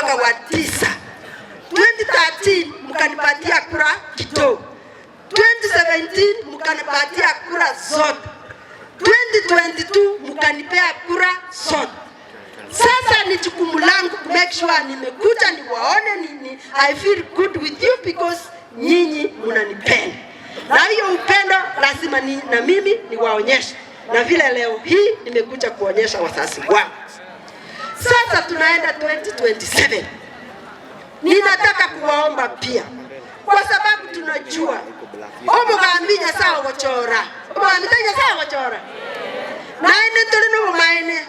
Mwaka wa tisa, 2013 mkanipatia kura kidogo, 2017 mkanipatia kura zote, 2022 mkanipea kura zote. Sasa ni jukumu langu ku make sure nimekuja niwaone nini, I feel good with you because nyinyi mnanipenda, na hiyo upendo lazima ni, na mimi niwaonyeshe, na vile leo hii nimekuja kuonyesha wazazi wangu. Sasa tunaenda 2027. Ninataka kuwaomba pia, kwa sababu tunajua omogambi Nyasaye ogochora, omogambi tari Nyasaye ogochora, naende ntore nobomaene.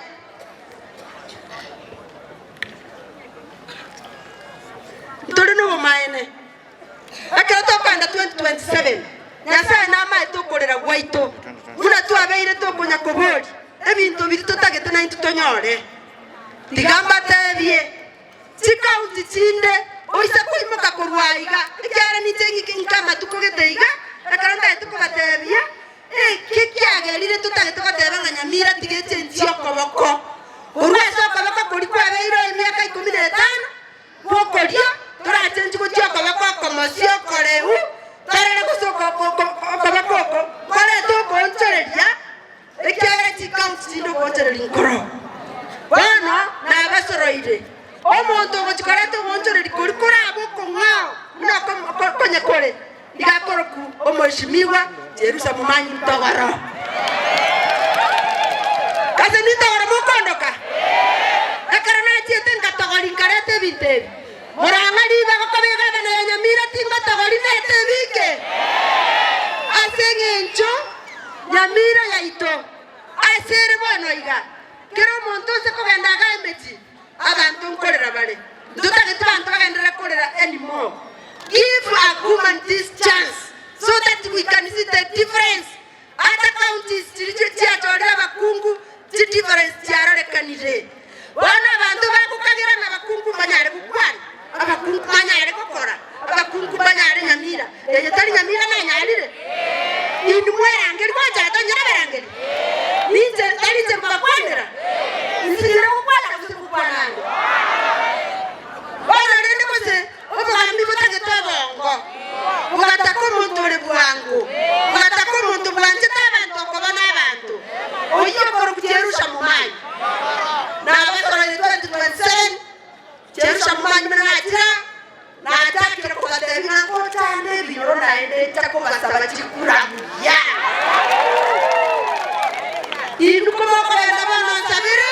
Ntore nobomaene. Ekero tokoenda 2027, Nyasae namaete okorera gwaito, buna twabeire tokonya koboria ebinto biria totagete naintwe tonyore. Tiga mbatebie, chikaunti chinde oise koimoka korwa aiga, ekiagera ninche ng'ike inke amatuko gete iga, ekero ntagete kobatebia, eki kiagerire totagete goteba ng'a Nyamira tiga echenchie okoboko. Korwa ase okoboko koria kwabeire emiaka ikomi na etano, Gw'okoria, torachenchie gochia okoboko okomosie okoreu, torore gose okoboko oko nkorete okoonchoreria, ekiagera chikaunti chinde okoonchoreria nkoro. Bono nabasoroire, omonto ogochia koreta oboonchoreri koria korabe okong'ao buna konye kore, nigo akorokwa Omweshimiwa Jerusa Momanyi Ntogoro. Ase nintogoro mokondoka? Ekero nachiete ngatogori nkareta ebinto ebi. Morang'a ribaga koba egavana ya Nyamira tingotogori nete ebinge? Ase eng'encho Nyamira yaito ase ere bono iga, kera omonto ose kogenda iga emechie, Abanto nkorera bare. Ntotageti banto bagenderere korera anymore. Give a woman this chance so that we can see the difference. Other counties chiria chiachorire abakungu chi difference chiarorekanire. Bono abanto bagokagera ng'a abakungu mbanyare gokwana, abakungu banyare gokora, abakungu banyare Nyamira. Eye tari Nyamira nanyarire? Inwe mwerangeri gocha tonyare abarangeri? Ninche tari inche nkobakwanera? Inche gokwana gose ngokwana ande? Bono rende gose obogambi botagete obongo, bogataka omonto ore bwango, bogataka omonto bwanchete abanto okoba nabanto, oyio okorokwa Jerusha Momanyi. Nabasoroire 2027 Jerusha Momanyi buna nachire aa, Nachakire kobatebia ng'a ngochande ebinyoro naende ncha kobasaba chikura buya. Inwe komokogenda bono nsabere,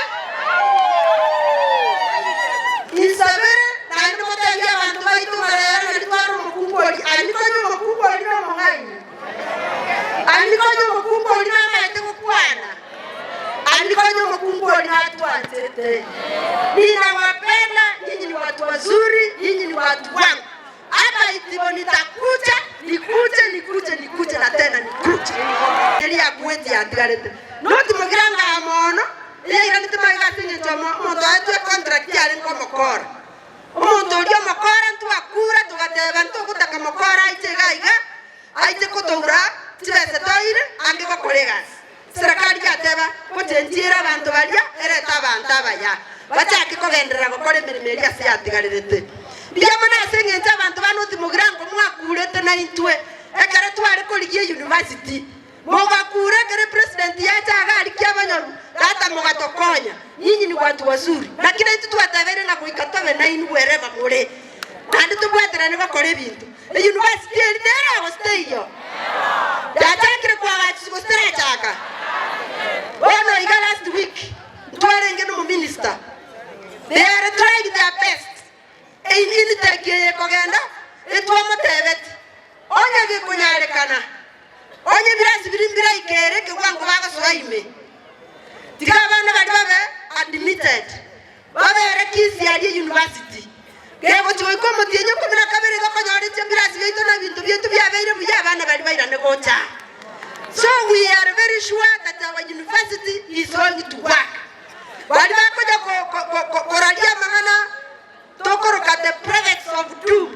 insabere, naende motebie abanto baito ng'a rero nari tware omokungu oria, aria konya omokungu oria nomong'aini, aria konya omokungu oria namaete gokwana, aria konya omokungu oria natwanchete. Ninawapenda nyinyi ni watu wazuri, nyinyi ni watu wangu. Hapa itibo nitakuja, nikuje, nikuje, nikuje na tena nikuje. Eria yakuete yatigarete. Notimogira ng'a mono, eyairanete magega ase engencho omonto aetwe econtract yarenge omokora. Omonto oria omokora ntwakura togateba ntogotaka mokora aiche iga iga, Aiche kotoura chibesa toire ange gokora egasi. Serikali yateba, Gochenchiera abanto baria, erete abanto abaya, bachake kogenderera gokora emeremo eria ase yatigarerete. Mbuya mono ase engencho abanto ba North Mugirango mwakurete naintwe ekero tware korigia eyunivasiti. Mogakura ekero epresident yacha iga arikia abanyoru, tata mogatokonya. Nyinyi ni watu wazuri. Naki naintwe twatebeire ng'a goika tobe nainwe wherever more, naende tobwaterane gokora ebinto. Eyunivasiti eri nere gose teiyo? Yachakire koagachwa gose terachaka? Bono iga last week ntwarenge na omominister, they are trying their best, intake eye ekogenda etwamotebeti onye gekonyarekana, onye ebirasi biria mbiraikere ekewango bagosoa ime, tiga abana baria babe admitted. Babere Kisii aria University. Kegochia goika omotienyi okomi na kabere igo okonyora echibirasi biaito na ebinto biaito biabeire buya abana baria bairane gocha. So we are very sure that our university is going to work. Baria bakonya koraria amang'ana tokoroka the prophets of doom,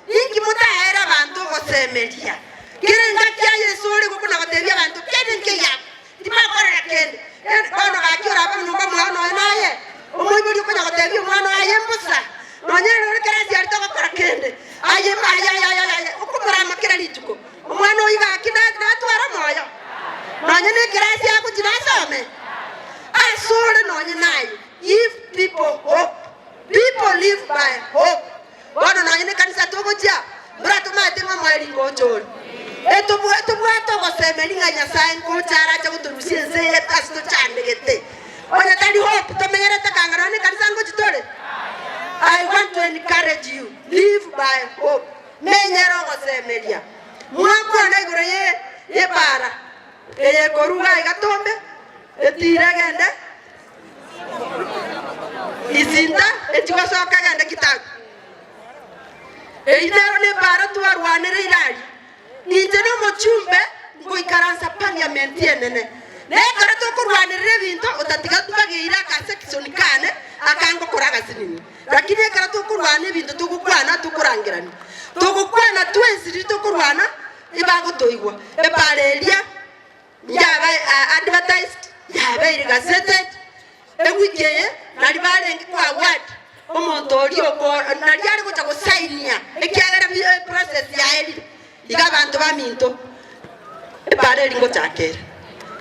ninki motaere abanto ogosemeria? Kera engaki aye Yeso ore gokuna gotebia abanto kende nkeiyo abwo. Tibakorera kende. Bono gaki orabe nyomba mwao nonya naye, omoibori okonya gotebia omwana oye aye mbosa, nonya. Aye aye aye aye aye okomorama kera rituko. Omwana oyio gaki natware omoyo, nonye nekerasi agochia nasome asore nonye naye. Give people hope, people live by hope. Bono nonye nekanisa togochia, mbura tomaete ng'a omoerio ngocha ore. Tobwate ogosemeria ng'a Nyasae ngocha arache gotorusia ense eye ase tochandegete. Onye tari hope tomenyerete kanga nonye nekanisa ngochia tore. I want to encourage you, live by hope. Menyere ogosemeria. Mwakwana igoro y'ebaara eye ekoruga iga tombe, etiire egende Isinta, echi gosoka egende Kitagu. Eyio nero nebaara twarwanereire aria. Inche nomochumbe ngoikaransa parliament enene. Na ekero tokorwanerera ebinto otatiga mbageire aka section kane aka ngokora agasinini. Lakini ekero tokorwana ebinto togokwana tokorangerania. Togokwana twensi riria tokorwana ebagotoigwa. Ebaara eria yaba advertised, yabeire gazetted, ewiki eye nari barenge ko award omonto oria oko nari are gocha gosainia ekiagera eprocess yaerire. Iga abanto baminto, ebaara eria ngochaka ere,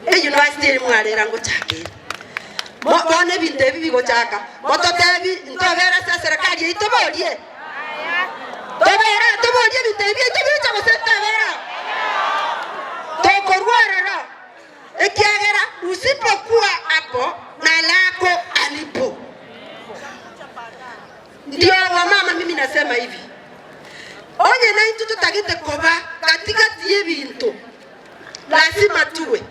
eyunivasiti eri mwarera ngochaka ere. Mo bono ebinto ebi bigochaka, mototebi ntobere ase eserekari eyio toborie? Tobere toborie ebinto ebi biaito biche gose ntobere? Tokorwa ororo, ekiagera usipokuwa hapo na lako alipo. Ndio wamama mimi nasema hivi, onye naintwe totagete koba gati gati y'ebinto, lazima tuwe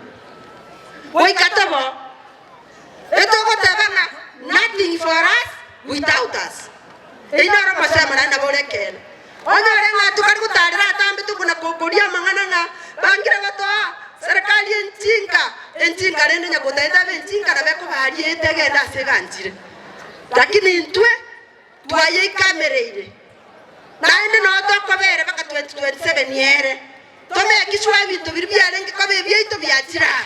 goika tobo etogoteba ng'a nothing for us without us. Eyio naro omosemo naende nabo ore ekeene. Onyore ng'a tokari gotarera atambe tokona koria amang'ana ng'a bangire gotoa serikali enchinka, enchinka rende nyakotaete abe enchinka nabo ekobariete egende ase eganchire. Lakini intwe twayeikamereire, naende noo tokobera mpaka 2027 ere, tomeki sure ebinto biria biarenge koba ebiaito biachire aa.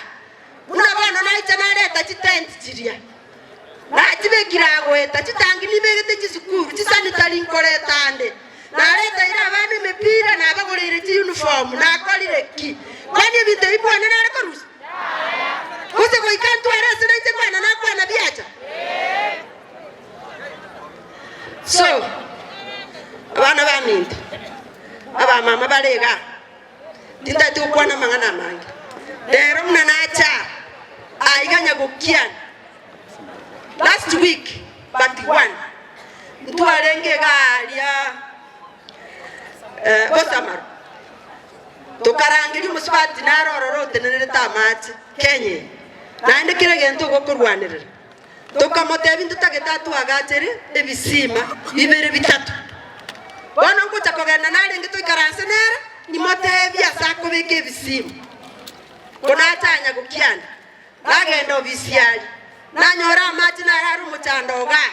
Buna bono naicha nareta chitent chiria, nachibekire aa goeta, chitangi nibegete chisukuru, chisanitari nkoreta ande, nareteire abana emepira, nabagoreire chiuniform, nakorire ki? Kwani ebinto ebi bwane nare korusia? Gose goika ntware ase nainche kwana nakwana biacha? So, abana baminto, abamama bare igaa, tintagete gokwana amang'ana amange. Rero buna nacha aa aiga nyagokiani, last week but one, ntwarenge igaa aria Bosamaro. Tokarangeria omosubati nare ororo otenenerete amache Kenya eye, naende kera egento ogokorwanerera. Tokamotebia ntotagete atwagachere ebisima bibere bitato. Bono ngocha kogenda narenge toikaranse nere, nimotebie ase akobeka ebisima. Ko nachanya gokiana, nagenda obisi aria, nanyora amache naro are omochando ogaa.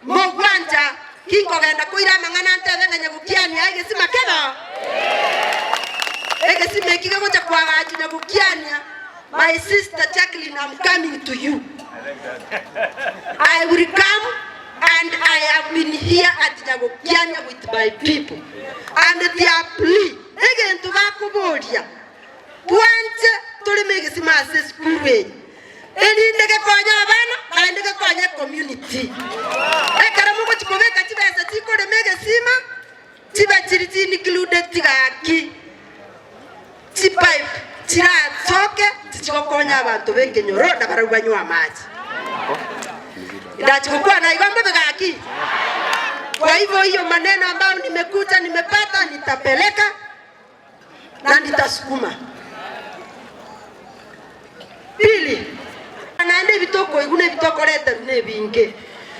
Mogwancha tinkogenda koira amang'ana ntebe ng'a nyagokiania egesima kebo? Egesima eki gegocha koagachwa nyagokiania, my sister Jacqueline am coming to you. I will come and I have been here at nyagokiania with my people and their plea, egento bakoboria, Twanche toreme egesima ase esukuru eye, erinde gekonye abana naende gekonye ecommunity. Ekero mogochia kobeka chibesa chikorema egesima, chibe chiri chi included gaki chipipe chirasoke chichigokonya abanto b'ekenyoro na barabwo banywe amache. Ndachia gokwana igo mbobe gaki? Kwa hivyo hiyo maneno ambayo nimekuja nimepata nitapeleka. na nitasukuma. Pili, naende ebi tokoigwa na ebi tokoreterwa nebinge.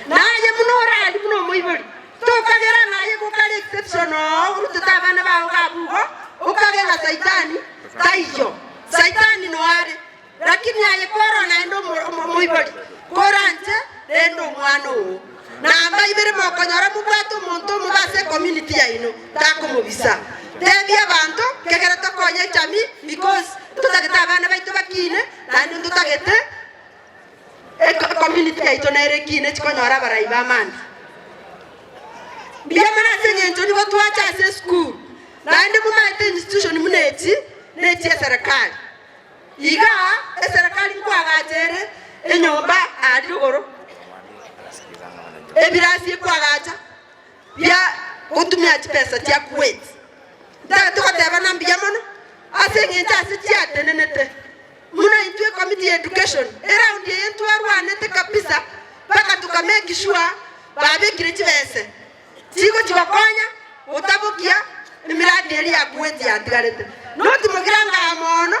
Naye buna orari buna omoibori, tokagera ng'a aye gokare exception oo orutete abana bao iga abwo igo, okage ng'a saitani taiyo. Saitani noare, Lakini aye korwa naende omoibori, koranche rende omwana oo. Namba ibere mokonyora mobwate omonto omobe ase ecommunity yaino, takomobisa. Tebia abanto, kegera tokonye echamii because ntotagete abana baito bakine, naende ntotagete ecommunity yaito nere ekine chikonyora abarai ba mambia. Mbuya mono ase eng'encho nigo. twacha ase esukuru, naende momaete institution buna echi ne echi'eserekari. Iga eserekari nkoagacha ere enyomba aaria rogoro, ebirasi ekoagacha bia gotumia chibesa chia Kuwait. Ntagete goteba na mbuya mono ase eng'encho ase chiatenenete buna intwe ecommittee ya education, eround eye ntwarwanete kabisa mpaka toka make sure babekire chibese chigochi gokonya gotabokia emiradi eria ya Kuwait yatigarete. Notimogira ng'a mono.